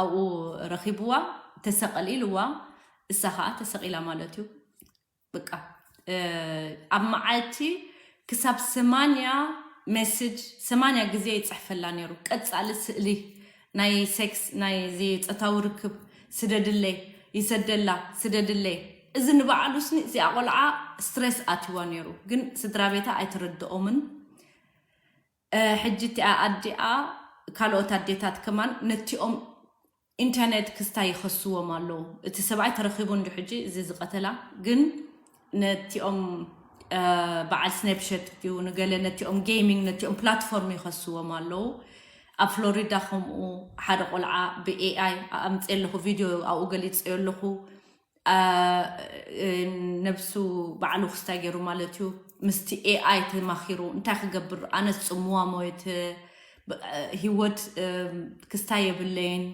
ኣብኡ ረኺብዋ፣ ተሰቐል ኢልዋ፣ እሳ ከዓ ተሰቒላ ማለት እዩ። በቃ ኣብ መዓልቲ ክሳብ ሰማንያ ሜሴጅ ሰማንያ ግዜ ይፅሕፈላ ነይሩ። ቀፃሊ ስእሊ ናይ ሴክስ ናይ ጾታዊ ርክብ ስደድለይ፣ ይሰደላ፣ ስደድለይ። እዚ ንባዕሉ ስኒ እዚኣ ቆልዓ ስትሬስ ኣትዋ ነይሩ፣ ግን ስድራ ቤታ ኣይተረድኦምን። ሕጂ እቲኣ ኣዲኣ ካልኦት ኣዴታት ከማን ነቲኦም ኢንተርኔት ክስታይ ይኸስዎም ኣለዉ። እቲ ሰብኣይ ተረኺቡ እንዲ ሕጂ እዚ ዝቐተላ ግን ነቲኦም በዓል ስናፕሸት ድዩ ንገለ ነቲኦም ጌሚንግ ነቲኦም ፕላትፎርም ይኸስዎም ኣለዉ። ኣብ ፍሎሪዳ ከምኡ ሓደ ቆልዓ ብኤኣይ ኣምፅየ ኣለኹ፣ ቪድዮ ኣብኡ ገሊፀዮ ኣለኹ። ነብሱ ባዕሉ ክስታይ ገይሩ ማለት እዩ። ምስቲ ኤኣይ ተማኺሩ እንታይ ክገብር፣ ኣነስ ፅምዋ ሞየት፣ ህይወት ክስታይ የብለይን።